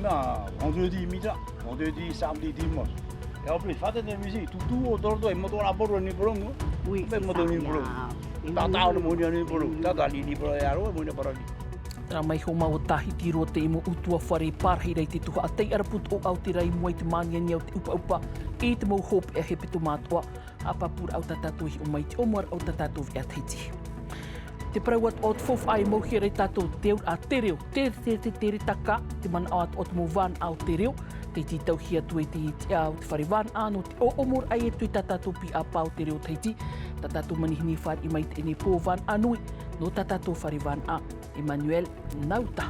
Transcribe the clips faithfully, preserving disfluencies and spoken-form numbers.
Ah, vendredi midi, vendredi, samedi, dimanche. Et en plus, fate de musique, tout, tout autour de moi, moto la boro ni boro, moi. Oui, c'est ça. Moto ni boro. Tata, le moni ni boro. Tata, li, li boro, ya ro, moni boro. Terā mai iho mau tāhiti roa te mau utuafare pārahi i te tuhaʻa tei Araputu o Aotearoa i mua i te māniania o te ʻupaʻupa i te mau hopeʻa hepetoma atoʻa. Haʻapāpūraʻa tā tātou i hiʻo mai i te ʻōmuaraʻa o tā tātou veʻa Tahiti. Te parau atoʻa o te faufaʻa e mauhia ra e tātou te auraʻa te reo, te, te, te, te reira taka, te manaʻo atoʻa o te mau vānaʻa o te reo, tei tītauhia atu e te tiʻa o te fare vānaʻa nō te ʻōʻōmoraʻa atu i tā tātou piʻapa o te reo Tahiti, tā tātou manihini e fāriʻi mai i teie nei pō vānaʻa nui, nō tā tātou fare vānaʻa. Emmanuel Nauta.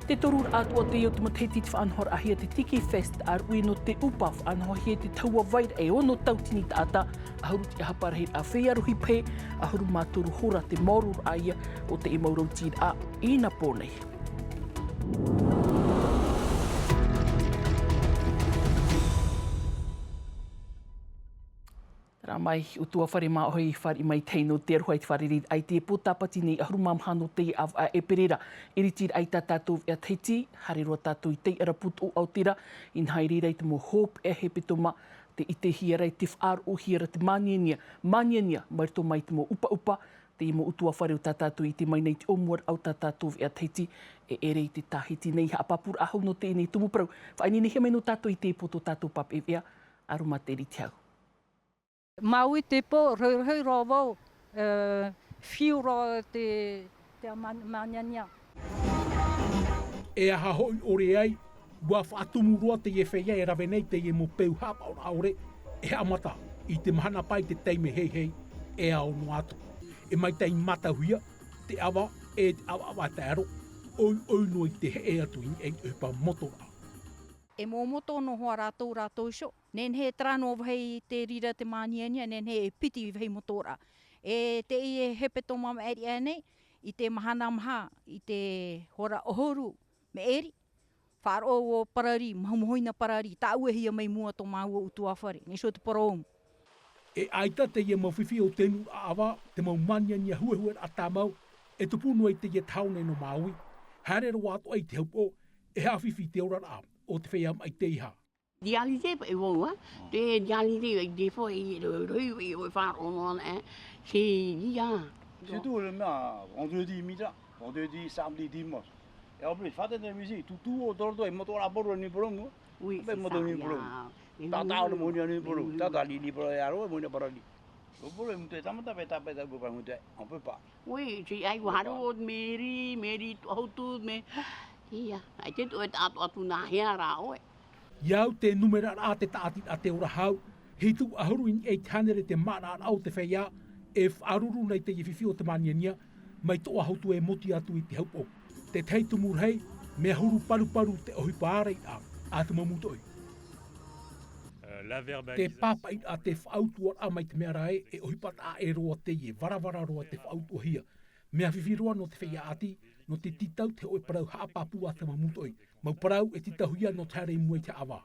Te toru atoʻa teie o te matahiti te faʻanahoraʻahia te Tiki Fest, ʻāruʻi nō te ʻupa faʻanahohia i te tahua vairaʻa e ono tautini taʻata, ʻahuru tiʻahapa rahi ʻāfei ʻarohi pae, ʻahuru mā toru hora te maororaʻa ia o te mau rautiraʻa i nā pō nei. Terā mai, utuafare māʻohi i fāriʻi mai i te hau nō te aroha i te fārereiraʻa i te pō tāpati nei, ʻahuru mā maha nō teie ʻāvaʻe ʻēperēra. Iritiraʻa i tā tātou veʻa Tahiti, haere roa tātou i tei Araputu o Aotearoa, inaha i reira i te mau hopeʻa hepetoma, tē ʻitehia ra, tē faʻaroʻohia ra te māniania, māniania, mai roto mai i te mau ʻupaʻupa, te mau utuafare o tā tātou i ʻite mai nei i te ʻōmuaraʻa o tā tātou veʻa Tahiti, e ʻere i te tāhiti nei, haʻapāpūraʻa hou nō teie nei tumu parau, faʻaineinehia mai nō tātou i te pō tō tātou papeʻete, ʻaroha maitaʻi i te hau. Māui te pō, rohirohi roa vau, e, fiu roa te, te ma-, māniania. E aha hoʻi ʻore ai, ʻua faʻatumu roa teie feiā e rave nei teie mau peu haʻapaʻoraʻa ʻore, e haʻamata i te mahana paʻi te taime heihei, e ao noa atu. E maitaʻi mātauhia te ʻava, e te ʻavaʻava taero, ʻoiʻoi noa i te heʻe atu i niʻa i te ʻohipa motoraʻa. E momoto noa hoʻi rātou, rātou iho. Nehenehe e terā noa vāhi te reira te māniania, nehenehe e piti vāhi motoraʻa. E teie hepetoma maʻiri aʻe nei, i te mahana maha, i te hora ʻahuru maʻiri, faʻaroʻo ʻo Parari, mahumahuina Parari, tāʻuehia mai mua tō māua utuafare, nā iho te parau. E ʻaita teie mau fifi o te nuʻu ʻava, te mau māniania huehueraʻa tāmau, e tupu noa i teie tāone nō Māui. Haere roa atoʻa i te haupoʻo, e haʻafifi te oraraʻa o te feiā maʻi teiaha. Réalisé, e vau, hein. Te réalisé, avec des fois, e rohirohi, e faʻaroʻo noa, hein. C'est, ia. Surtout le ma-, vendredi midi, vendredi, samedi, dimanche. Et en plus, fate de musique, tout, tout autour de moi, moto la boro ni boro, moi. Oui, c'est ça, moto ni boro. Tata, le moni ni boro. Tata, li, li boro, ya ro, moni boro li. Le boro, mute, tamata, pe, ta, pe, ta, go, pa, mute. On peut pas. Oui, si ai ua haru o meri, meri tu, au tu, me. Ia, ai te tu e taʻatoʻa atu nā hea rā ʻoe. I au te numeraraʻa te tāʻatiraʻa Te Ora Hau, hitu ʻahuru i niʻa i te hānere te māraʻaraʻa o te feiā, e faʻaruru nei teie fifi o te māniania, mai Toʻahotue e moti atu i te haupoʻo. Te tahi tumu rahi, mea huru paruparu te ʻohipa ārairaʻa a te mau mūtoʻi. Te pāpaʻiraʻa te faʻautuaraʻa mai te mea ra ē, e ʻohipa taʻa ʻē roa teie, varavara roa te faʻautuahia. Mea fifi roa nō te feiā ʻāti, nō te tītau te hōʻē parau haʻapāpū a te mau mūtoʻi. Mau parau e tītauhia nō te haere i mua i te haʻavā.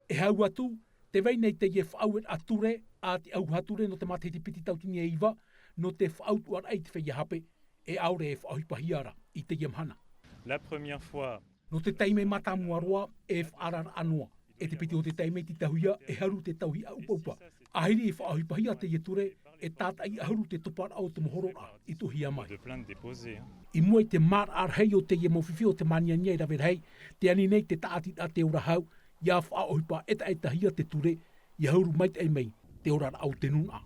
E hau atu, tē vai nei teie faʻaueraʻa ture, a te ʻauaha ture nō te matahiti piti tautini e iva, nō te faʻautuaraʻa i te feiā hape, e ʻaore e faʻaʻohipahia ra i teie mahana. La première fois. Nō te taime mātāmua roa, e faʻaararaʻa noa. E te piti o te taime i tītauhia, e haru te tauihaʻa ʻupaʻupa. ʻĀhiri i faʻaʻohipahia teie ture, e tātaʻi ʻahuru te toparaʻa o te mohororaʻa i tuʻuhia mai. De plainte déposée, hein. I mua i te māraʻa rahi o teie mau fifi o te māniania e rave rahi, tē ani nei te tāʻatiraʻa Te Ora Hau, ʻia faʻaʻohipa ʻetaʻetahia te ture, ʻia huru maitaʻi mai te oraraʻa o te nūnaʻa.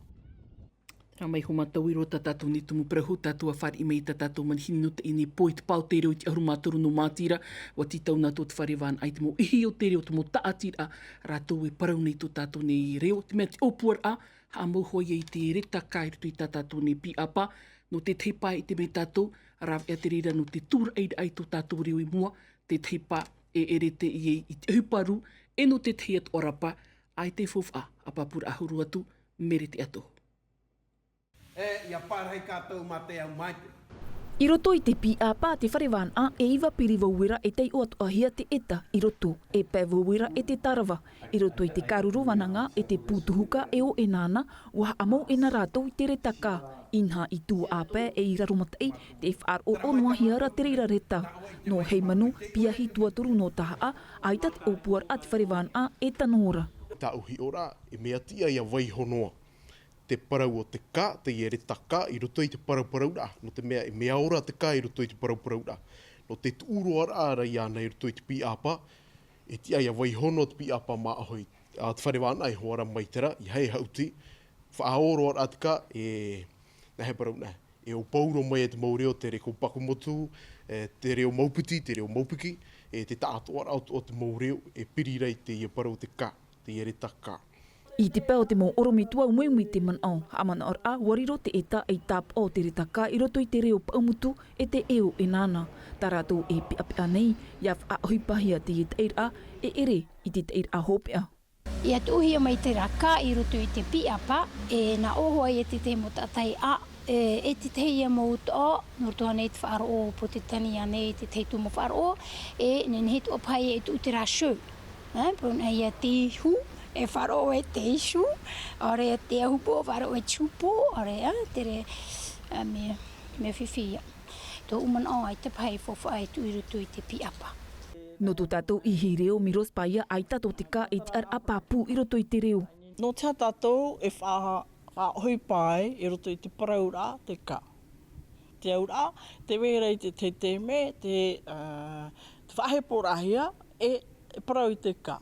Terā mai iho mātou i roto i tā tātou nei tumu parau, tātou a fāriʻi mai i tā tātou manihini nō teie nei pō i te pae o te reo i te ʻahuru mā toru nō Mātira, ʻua tītau nā tō te fare vānaʻa i te mau ʻihi o te reo, te mau tāʻatiraʻa, rātou e parau nei tō tātou nei reo, te mea te ʻōpuaraʻa, haʻamau hoʻi i te reira taʻata i roto i tā tātou nei piʻapa, nō te tahi pae i te mea tātou, rāveʻa te reira nō te tūraʻiraʻa i tō tātou reo i mua, te tahi pae e ʻere teie i te ʻohipa rū, e nō te tahi atu ʻōrapa, ʻaita e faufaʻa, haʻapāpūraʻa hou atu, Merete Ato. E, ʻia pārahi kātou mā te au maitaʻi. I roto i te pīʻāpā a te fare vānaʻa e iva piri vau era e taiʻo atoʻa hia te ʻeta i roto, e pae vau era e te tārava. I roto i te kāruru vānaʻa e te pūtuhuka e ō e nāna, ua haʻamau e nā rātou i te reta kā. Inaha i tū ʻāpae e i raro mataʻi, te faʻaroʻo noa hia ra te reira reta. Nō heimanu, piahi tuatoru nō tahaʻa, ʻaita te ʻōpuaraʻa te fare vānaʻa e tano ora. Tāʻu hiʻoraʻa e mea tiʻa ia vaiho noa te parau o te kā, teie reta kā i roto i te parauparau raʻa, nō te mea e mea ora te kā i roto i te parauparau raʻa. Nō te tuʻuroaraʻa ra iāna i roto i te pīʻāpā, e tiʻa ia vaiho noa te pīʻāpā māʻohi a te fare vānaʻa e hoara mai te rā ia hei haʻuti. Faʻaoroaraʻa te kā e nā hea parau nā e ōpau roa mai e te mau reo te reo pakumotu, e te reo maupiti, te reo maupiki, e te taʻatoʻaraʻa o te mau reo e piri ra i teie parau o te kā, teie reta kā. I te pae o te mau ʻorometua, umiumi te manaʻo haʻamanaʻoraʻa ua riro te ʻeta ei tāpaʻo o te reta kā i roto i te reo paʻumutu e te ʻeo e nāna. Tā rātou e peʻapeʻa nei ia faʻaʻohipahia teie taʻiraʻa e ʻere i te taʻiraʻa hopeʻa. Ia tuʻuhia mai te rā kā i roto i te pīʻāpā, e nā ʻō hoʻi e tētahi mau taʻata ʻā, e tētahi ia mau taʻo nō roto ānei te faʻaroʻo o potetani ānei i tētahi tū mau faʻaroʻo, e nehenehe toʻa paha ia e tuʻu te rā shoe. Pō nā ia te hū e faʻaroʻo e te hū, ʻaore ia te ahupo faʻaroʻo e te hupo, ʻaore ia te rē. Mea fifi ia tōʻu manaʻo ʻaita paha e faufaʻa e tuʻu i roto i te pīʻāpā. Nō tō tātou ihi reo miros paia ʻaita tō te kā e tiʻaraʻa pāpū i roto i te reo. Nō te aha tātou e faʻaʻohipa ai i roto i te parauraʻa te kā? Te auraʻa te vera i te teitei mea te faʻaheporaʻahia e parau i te kā.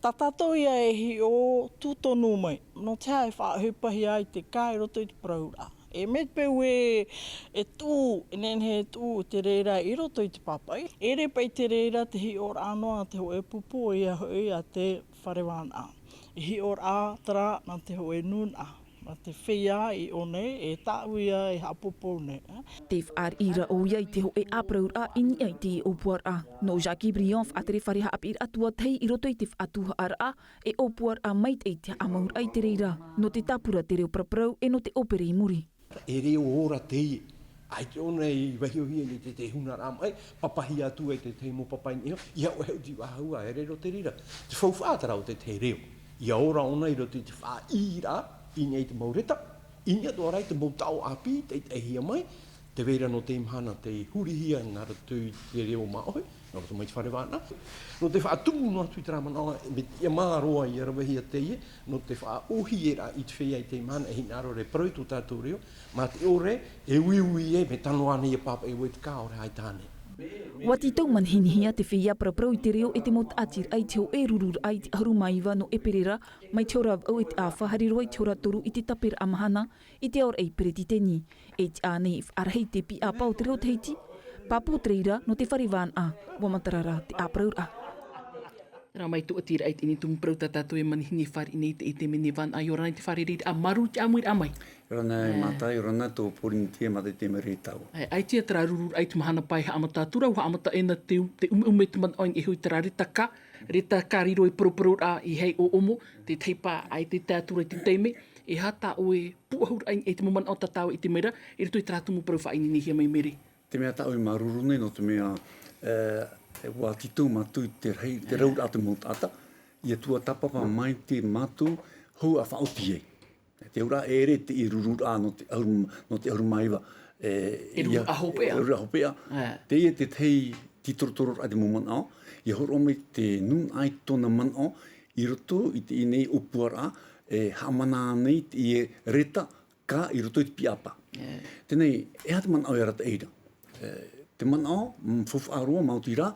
Tā tātou ia e hiʻo tūtonu mai nō te aha e faʻaʻohipahia ai te kā i roto i te parauraʻa. E mea peu e tuʻu e nehenehe e tuʻu te reira i roto i te pāpaʻi, e rē paʻi te reira te hiʻoraʻa noa te hoʻe pupu ia hoʻi a te fare vānaʻa. E hiʻoraʻa te rā nā te hoʻe nūnaʻa, nā te feiā i ʻō nei e tāʻu ia e haʻapōpou nei. Te faʻariʻi ra ʻo ia i te hoʻe ʻāparauraʻa i niʻa i te ʻōpuaraʻa. Nō jackie brion faʻatere fare haʻapiʻiraʻa tuatahi i roto i te faʻatuhaʻaraʻa e ʻōpuaraʻa maitaʻi te haʻamauraʻa i te reira nō te tāpura te reo paraparau e nō te ʻōpere i muri. E reo ora teie. ʻAita ʻōna i vaihiohia nei te te hunaraʻa mai papahia atu ai te te mau papaʻi nei ia ʻoe hau ti vahau a e rero te reira te faufaʻa te rā o te te reo ia ora ʻōna i roto i te faʻaʻīraʻa i niʻa i te mau reta i niʻa atoʻa rā i te mau taʻo ʻāpī taʻitaʻihia mai te vera nō te mahana te hurihia nā roto i te reo māʻohi nō roto mai te fare vānaʻa. Nō te faʻatumu noa atu i te rā manaʻo e mea tiʻamā roa ia ravehia teie nō te faʻaʻohie rā i te feiā i te mahana e hinaʻaro e parau i tō tātou reo mā te ʻore e uiui e mea tano ānei ia pāpaʻi ʻoe te kā ʻaore ʻaita ānei. Ua tītau manihinihia te feiā paraparau i te reo e te mau taʻatiraʻa i te hoʻe rururaʻa i te ʻahuru mā iva nō ʻeperēra mai te hora vaʻu e te ʻāfa haere roa i te hora toru i te taperaʻa mahana i te aoraʻi peretiteni. E tiʻa ānei e faʻarahi te pīʻāpā o te reo tahiti pāpū te reira nō te fare vānaʻa. Ua matara rā te ʻāparauraʻa. Rā mai tō ʻati raʻa i teie nei tumu parau tā tātou e manihini e fāriʻi nei te ʻite mene vānaʻa i ora nei te fārereiraʻa māuruuru i te ʻāmuiraʻa mai. Ora na e mātai ora na tō pōrinitia mā te te mere e tau. ʻAita ia te rā rururaʻa i te mahana pae haʻamata atu rā ua haʻamata ʻena te te ʻumeʻume te manaʻo i niʻa iho i te rā reta kā reta kā riro e parauparauraʻa i hei ʻōʻomo te tahi pā ʻaita e tae atu ra i te taime e aha tā ʻoe pūʻohuraʻa i niʻa i te mau manaʻo tā tāua i te mera i roto i te rā tumu parau faʻaineinehia mai mere. Te mea tāʻu i māuruuru nei nō te mea ua tītau mātou i te rahi te rauraʻa te mau taʻata ia tuatāpapa mai te mātou hou a faʻaoti ai. Te auraʻa e ʻere te i rururaʻa nō te ʻahuru mā iva e rururaʻa hopeʻa. Teie te tahi tītorotororaʻa te mau manaʻo ia horoʻa mai te nūnaʻa i tōna manaʻo i roto i teie nei ʻōpuaraʻa e haʻamana nei teie reta kā i roto i te pīʻāpā. Teie nei e aha te manaʻo e arataʻi ra? Te manaʻo faufaʻa roa maoti rā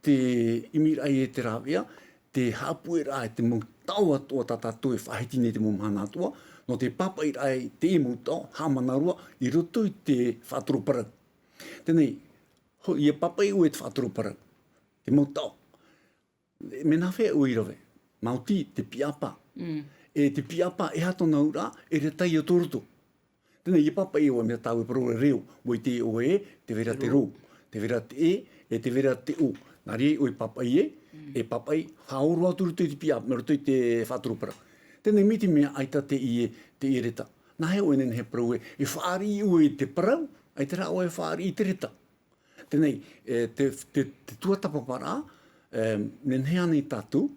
te ʻimiraʻa i te rāveʻa te haʻapuʻeraʻa i te mau taʻo atoʻa tā tātou e faʻahiti nei te mau mahana atoʻa nō te pāpaʻiraʻa i teie mau taʻo haʻamana roa i roto i te faʻatoroparau. Teie nei ia pāpaʻi ʻoe i te faʻatoroparau te mau taʻo. Mea nāfea ʻoe i rave? Maoti te pīʻāpā. E te pīʻāpā e aha tōna auraʻa e reta i tō roto. Teie nei ia pāpaʻi ʻoe mea tāua e parau ra reo ua ʻite ʻoe e te vera te rō te vera te ʻē e te vera te ʻō. Nā reira ʻoe pāpaʻi e e pāpaʻi haʻaoro atu roto i te pīʻāpā roto i te faʻatoroparau. Teie nei mai te mea ʻaita teie teie reta nā hea ʻoe nehenehe e parau e e fāriʻi ʻoe i te parau. ʻAita rā ʻoe e fāriʻi i te reta. Teie nei, e, te, te, te tuatāpaparaʻa, e, nehenehe ānei tātou,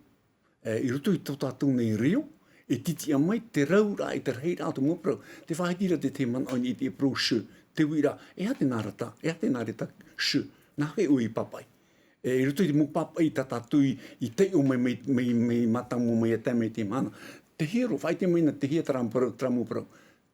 e, i roto i tō tātou nei reo, e titiʻa mai te rauraʻa, e te rahiraʻa o te mau parau. Tē faʻahiti ra te, te manaʻo i te parau jeu, te uiraʻa, e aha tēnā reta, e aha tēnā reta jeu, nā hea ʻoe i pāpaʻi. E, i roto i te mau pāpaʻi tā tātou i, i taiʻo mai, mai, mai, mai mātāmua mai ia tae mai teie mahana. Te hia roa, faʻaʻite mai na te hia terā mau parau, terā mau parau.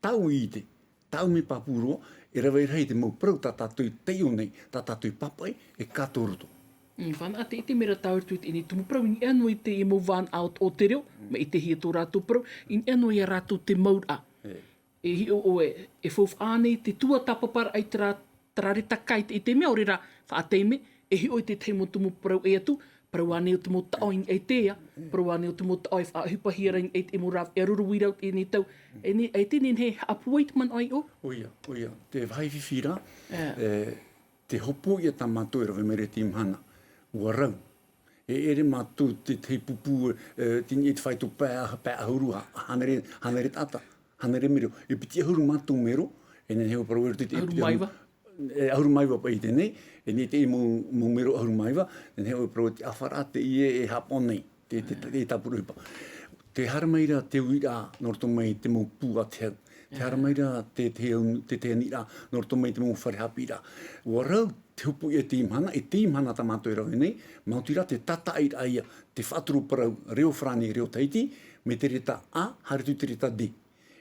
Tāʻu i ʻite, tāʻu mea pāpū roa, e rave rahi te mau parau tā tātou i taiʻo nei, tā tātou i pāpaʻi, e kātoa roto. Mm, fānaʻo te ʻite mai ra tāʻu i roto i teie nei tumu parau, i niʻa noa i te mau vānaʻa o, o te reo, mai i te hia tō rātou parau, i niʻa noa ia rātou te mauraʻa. E. E hiʻo ʻoe, e faufaʻa ānei te tuatāpaparaʻa i terā, terā reta kai te, i te mea, ʻaore rā, faʻataime, e hiʻo i te tahi mau tumu parau ʻē atu, parau ānei o te mau taʻo i niʻa i te ea, parau ānei o te mau taʻo e faʻaʻohipahia ra i niʻa i te mau rāveʻa ruru uira o teie nei tau. E nei, e teie nei, e haʻapūai te manaʻo iʻoa? ʻOia, ʻoia, te vāhi fifi ra, e, te hopoiʻa tā mātou e rave mai ra i teie mahana, ʻua rau. E ʻere mātou te, te pupu, e, te niʻa i te fāito pae, pae ʻahuru, hā-, hānere, hānere taʻata, hānere mero. E piti ʻahuru mātou mero, e nehenehe ʻoe e parau i roto i te ʻahuru mā iva. E, ʻahuru mā iva paʻi i teie nei, e nei te mau, mau mero ʻahuru mā iva, e nehenehe ʻoe e parau te ʻāfaraʻa teie e haʻapaʻo nei, te, te, te, te tāpura ʻohipa. Tē haere mai ra te uiraʻa nō roto mai te mau pū a te hau. Tē haere mai ra te, te, te, te aniraʻa nō roto mai te mau fare haʻapiʻiraʻa. ʻUa rau te hopoiʻa i teie mahana, i teie mahana tā mātou e rave nei, maoti rā te tātaʻiraʻa ia, te faʻatoro parau reo farāni, reo tahiti, mai te reta A, haere atu i te reta D.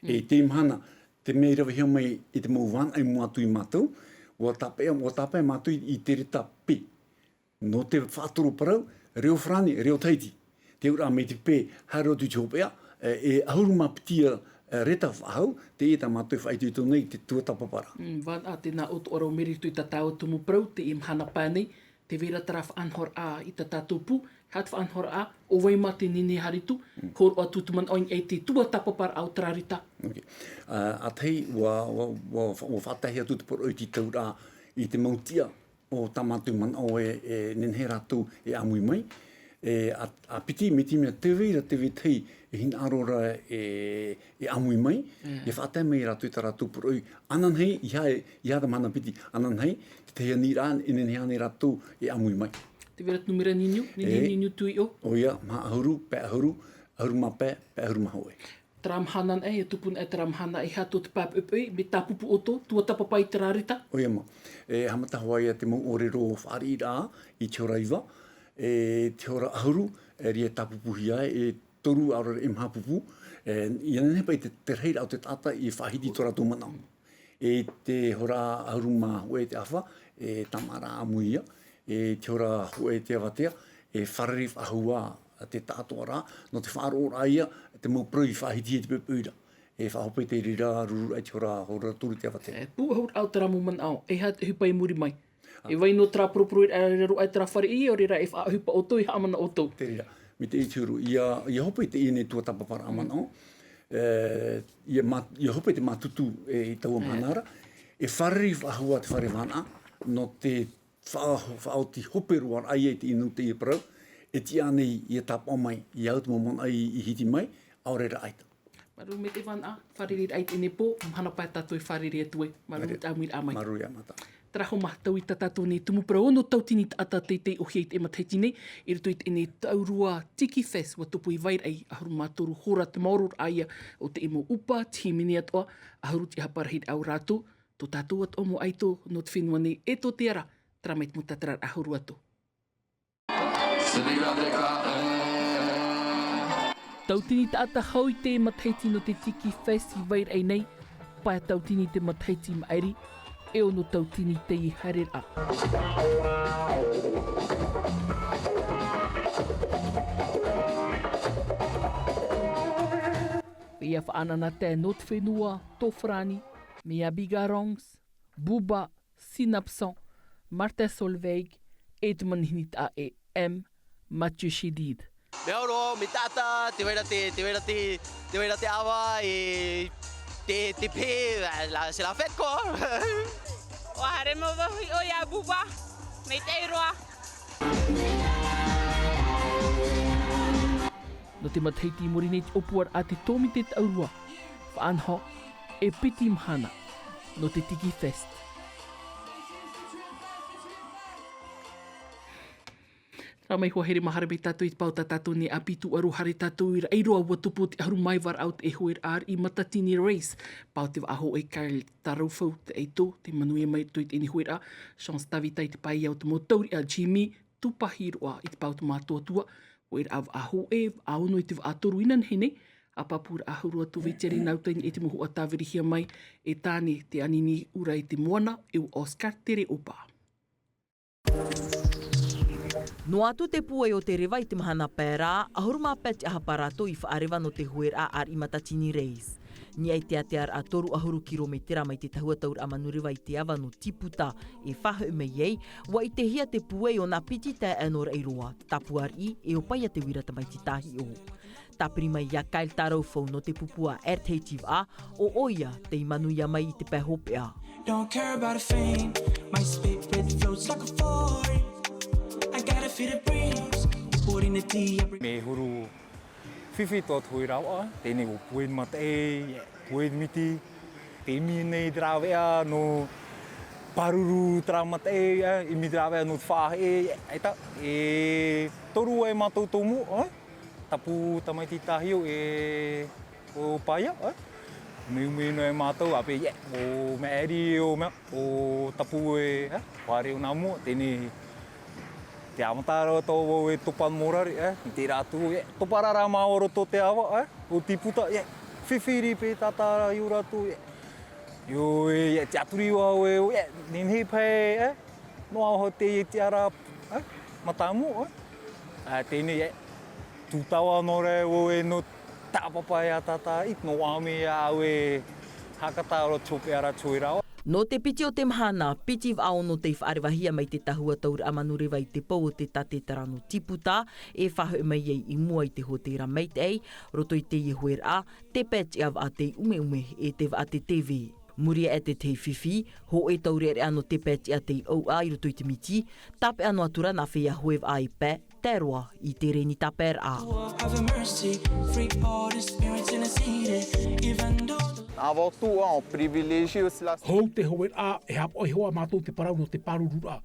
E i teie mahana, te mea i ravehia mai i te mau vānaʻa i mua atu ia mātou, ʻua tāpae, ʻua tāpae mātou i, i te reta P. Nō te faʻatoro parau, reo farāni, reo tahiti. Te auraʻa mai te P, haere atu i te hopeʻa, e, e ʻahuru mā piti ia, e, reta faʻahou, teie tā mātou e faʻaitoito nei i te tuatāpaparaʻa. Mm, vānaʻa tēnā ʻoe tō ʻoe reo mai i roto i tā tāua tumu parau, teie mahana paʻi nei, tē vai ra terā faʻanahoraʻa i tā tātou pū, e aha te faʻanahoraʻa, ʻo vai mā te nehenehe haere atu, hōroʻa atu te manaʻo i niʻa i te tuatāpaparaʻa o terā reta. Ok. Ā, ʻa tahi, ʻua, ʻua, ʻua, ʻua faʻatahi atu te poroʻi i te tauraʻa, i te mau tiʻa, o tā mātou manaʻo e, e nehenehe rātou e ʻāmui mai. E, ʻa, ʻa piti, mai te mea tē vai ra te vetahi e hinaʻaro ra e, e ʻāmui mai, e faʻatae mai rātou i tā rātou poroʻi. Ananahi, ʻeiaha, ʻeiaha te mahana piti, ananahi, te tahi aniraʻa, e nehenehe ānei rātou e ʻāmui mai. Tē vai ra te nūmera niuniu, niuniu, niuniu tūʻio. ʻOia, maha ʻahuru, pae ʻahuru, ʻahuru mā pae, pae ʻahuru mā hōʻē. Terā mahana anaʻe, e tupu anaʻe terā mahana, e aha tō te pae poʻipoʻi, mea tāpūpū ʻoutou, tuatāpapa i terā reta? ʻOia mā. E haʻamata hoʻi ia te mau ʻōrero fāriʻiraʻa i te hora iva, e te hora ʻahuru, e riro tāpūpūhia, e toru ʻaore rā e maha pupu, e, ʻia nehenehe paʻi te, te rahiraʻa o te taʻata i faʻahiti i tō rātou manaʻo. E te hora ʻahuru mā hōʻē te ʻāfa, e tāmāʻaraʻa ʻāmui ia, e te hora hōʻē te avatea, e fārerei faʻahou ā te taʻatoʻaraʻa, nō te faʻaroʻoraʻa ia, te mau parau i faʻahitihia i te poʻipoʻi ra. E faʻahope i te reira, rururaʻa i te hora, hora toru te avatea. E pūʻohuraʻa o terā mau manaʻo, e aha te ʻohipa i muri mai? E vai noa terā poroporoʻiraʻa i raro aʻe i terā fare ʻē, ʻaore rā e faʻaʻohipa ʻoutou, e haʻamanaʻo ʻoutou. Te reira, mai te iti huru, ʻia, ʻia hope i teie nei tuatāpaparaʻa manaʻo, e, ʻia mā-, ʻia hope i te mātutu, e, i taua mahana ra, e fārerei faʻahou ā te fare vānaʻa, nō te faʻa-, faʻaoti hope roa ra ia i te inu i teie parau, e tiʻa ānei ʻia tāpaʻo mai, ʻia au te mau manaʻo i, i hiti mai, ʻaore rā ʻaita. Māuruuru maitaʻi vānaʻa, fārereiraʻa i teie nei pō, mahana paʻi tātou e fārerei atu ai. Māuruuru i te ʻāmuiraʻa mai. Māuruuru iā mātou. Terā hoʻi mau tauihaʻa tā tātou nei tumu parau, ono tautini taʻata teitei ʻōhie i teie matahiti nei, i roto i teie nei Taurua Tiki Fest, ʻua tupu i Vairaʻi, ʻahuru mā toru hora te maororaʻa ia o teie mau ʻupa, te hīmene atoʻa, ʻahuru te haʻaparahiraʻa o rātou, tō tātou atoʻa mau ʻaito nō te fenua nei e tō te ara, terā mai te mau tātararaʻa huru atu. Tautini taʻata hou i teie matahiti nō te Tiki Fest i Vairaʻi nei, pae tautini te matahiti i maʻiri, e ono tautini teie haereraʻa. ʻIa faʻaʻanaʻanatae nō te fenua, tō Farāni, mai iā Bigarongz, Booba, Synapson, Martin Solveig, e te manihini taʻa ʻē M, Mathieu Chédid. Mea ʻoro, mea taʻata, tē vai ra te, tē vai ra te, tē vai ra te ʻava, e te, te pē, la, c'est la fête, quoi. ʻUa haere mau vau i ʻō iā Booba, maitaʻi roa. Nō te matahiti i muri nei te ʻōpuaraʻa te Tōmite Taurua, faʻanaho e piti mahana nō te Tiki Fest. Mai hoa here mahara mai tātou i te pau tā tātou nei ʻāpī tūʻaro haere tātou i Raʻiroa ua tupu te ʻahuru mā iva raʻa o te hueraʻa ariʻi Matatini Race. Pau te vaʻa hōʻē Kyle Tarofau te ʻaito, tei manuia mai i roto i teie hueraʻa. Chance Tavita i te pae ia o te mau taureʻa Jimmy Tupahiroa i te pau o te mātou Atua. Hueraʻa vaʻa hōʻē, vaʻa ono i te vaʻa toru inānahi nei. ʻĀpapūraʻa hau roa atu Vetiare Nauta i niʻa i te mau huʻa tāvirihia mai e Tāne Te Anini Ura i te moana, e ʻo Oscar Tereʻopa. Noa atu te pūai o te reva i te mahana pae ra, ʻahuru mā pae te ʻahapa rātou i faʻareva nō te hueraʻa ariʻi Matatini Race. Niʻa i te ātea raʻa toru ʻahuru kirometera mai te tahua tauraʻa manureva i te ava nō Tiputa e faʻahoʻi mai ai, ua ʻitehia te pūai o nā piti taeaʻe nō Raʻiroa, Tapuariʻi, e ʻo Paia Te Uira Tamaiti Tāhiʻo. Tāpiri mai ia Kyle Tarofau nō te pupu a R T H vaʻa, ʻo ʻoia tei manuia mai i te pae hopeʻa. Don't care about the fame. My spirit floats like a foreign. I gotta feel the breeze. Putting the tea up. Mea huru fifi tō te hueraʻa, teie nei ʻua pūai mataʻi, pūai miti. Te ʻimi nei te rāveʻa, nō pāruru te rā mataʻi, ʻimi te rāveʻa nō te faʻaheʻe, ʻaita, e toru e mātou tōmua, Tapu Tamaiti Tāhiʻo e ʻo Paia, e. Mea, mea noa e mātou, ʻape, e, ʻo Maʻeri, ʻo mea, ʻo Tapu e, e, ʻo Haere ʻo Nāmua, teie nei, te āmata roa tō vau e topa mōrare, e, i terā atu, e, topa rā rā māua roto te ava, e, ʻo Tiputa, e, fifi ripe tātara i ō rātou, e. ʻIo, e, e, te aturi vau e, e, nehenehe pae, e. Noa hoʻi te, e, te ara, e, mātāmua, e. A, teie nei, e, tūtava nō rā, ʻo, e, nō tāpapa e a tātā, i nō ame au e, hakata ro tō pe ara tō e rā. Nō te piti o te mahana, piti vaʻa ono tei faʻarevahia mai te tahua tauraʻa manureva i te pau o te tātetara nō Tiputa, e faʻahoʻi mai ai i mua i te hōtēra maitaʻi, roto i teie hueraʻa, te pae tiʻa vaʻa tei ʻumeume e te vaʻa te teve. Muri aʻe te tahi fifi, hōʻē taureʻareʻa nō te pae tiʻa tei ʻauʻa i roto i te miti, tāpeʻa noa atu ra nā feiā hoe vaʻa e pae, tae roa i te reni tāpaeraʻa. Have mercy, free all the spirits in the city, even though the Avant tout, on privilégie aussi la Hou te hueraʻa, e haʻapaʻo iho ā mātou te parau nō te pārururaʻa.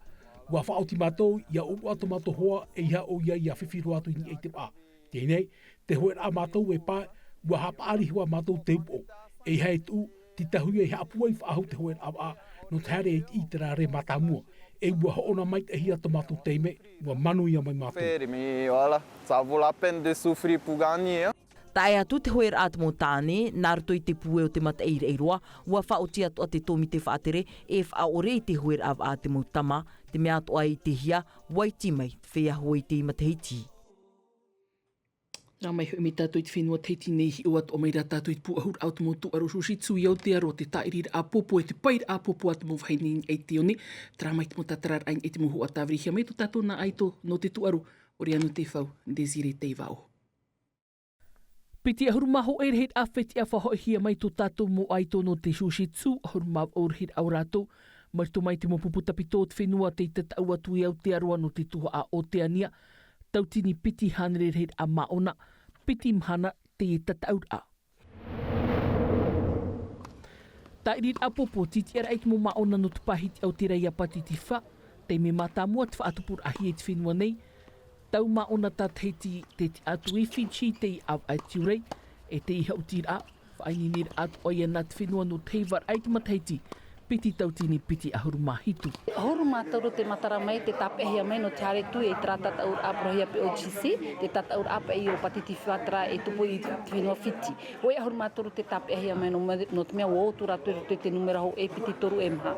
ʻUa faʻaoti mātou, ʻia ʻōroʻa tō mātou hoa, ʻeiaha ʻoia ʻia fifi roa atu i niʻa i te vaʻa. Teie nei, te hueraʻa mātou e pae, ʻua haʻapaʻari iho ā mātou te upoʻo. ʻEiaha e tuʻu, tītauhia e haʻapūai faʻahou te hueraʻa vaʻa, nō te haere i te, i terā rē mātāmua. E ʻua hoʻona maitaʻihia tō mātou taime, ʻua manuia mai mātou. Faire, mais voilà, ça vaut la peine de souffrir pour gagner, hein. Tae atu te hueraʻa te mau tāne, nā roto i te pūai o te mataʻi i Raʻiroa, ʻua faʻaoti atoʻa te tōmite faʻatere, e faʻaʻore i te hueraʻa vaʻa te mau tama, te mea atoʻa e ʻitehia, ʻua iti mai, te feiā hoe i teie matahiti. Rā mai hoʻi mai tātou i te fenua Tahiti nei, hiʻo atoʻa mai rā tātou i te pūʻohuraʻa o te mau tūʻaro Jiu-Jitsu i Aotearoa, te tāʻiriraʻa ʻāpōpō, e te pairaʻa ʻāpōpō a te mau vahine i te one, terā mai te mau tātararaʻa i te mau huʻa tāvirihia mai tō tātou nā ʻaito nō te tūʻaro, ʻo Riano Tefau, Desiree Teivao. Piti ʻahuru mā hōʻē rahiraʻa fetiʻa faʻahoʻihia mai tō tātou mau ʻaito nō te Jiu-Jitsu, ʻahuru mā vaʻu rahiraʻa o rātou, mai roto mai te mau pupu tāpito o te fenua tei tataʻu atu i Aotearoa nō te tuhaʻa Oteania, tautini piti hānere rahiraʻa māʻona, piti mahana teie tataʻuraʻa. Tāʻiriraʻa ʻāpōpō, tītiʻaraʻa i te mau māʻona nō te pahiti Aotearoa ia Pātitifa, taime mātāmua te faʻatupuraʻahia i te fenua nei, tau māʻona tā Tahiti tei tiʻa atu i Fiji tei ʻāvaʻe tiurai, e tei haʻutiraʻa, faʻaininiraʻa atoʻa ia nā te fenua nō te heivaraʻa i te matahiti, piti tautini piti ʻahuru mā hitu. ʻAhuru mā toru te matara mai, tē tāpeʻahia mai nō te haere atu i terā tataʻuraʻa parauhia pe O G C, te tataʻuraʻa paʻi o Pātitifa terā e tupu i te fenua Fiti. Hōʻē ʻahuru mā toru tē tāpeʻahia mai nō, nō te mea ʻua ō atu rātou i roto i te nūmera hōʻē piti toru e maha.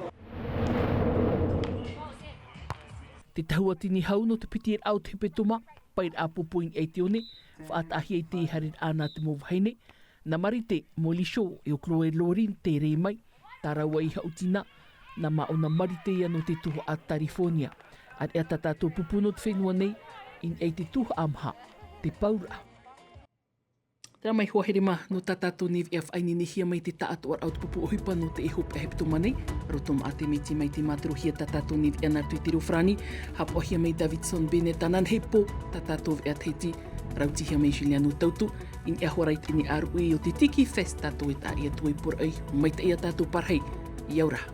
Te tahua tini hau nō te pitiraʻa o te hepetoma, pairaʻa ʻāpōpō i niʻa i te one, faʻataʻahia i te haereraʻa nā te mau vahine, nā Marite Molisho e ʻo Chloe Lorin tē rē mai, tā rāua i haʻuti na, nā māʻona Marite ia nō te tuhaʻa Tarifōnia. ʻAreʻa tā tātou pupu nō te fenua nei, i niʻa i te tuhaʻa maha, te pauraʻa. Terā mai hoʻi here mā, nō tā tātou nei veʻa faʻaineinehia mai te taʻatoʻaraʻa o te pupu ʻohipa nō te hopeʻa hepetoma nei, roto maʻa te miti mai tei mātarohia tā tātou nei veʻa nā roto i te reo farāni, haʻapaʻohia mai Davidson Bennett ananahi pō, tā tātou veʻa Tahiti, rautihia mai Juliano Tautu, i niʻa hoʻi ra i teie nei ʻāruʻi o te Tiki Fest tātou e tāʻiri atu ai pōraʻi, maitaʻi ia tātou pārahi, ʻia ora.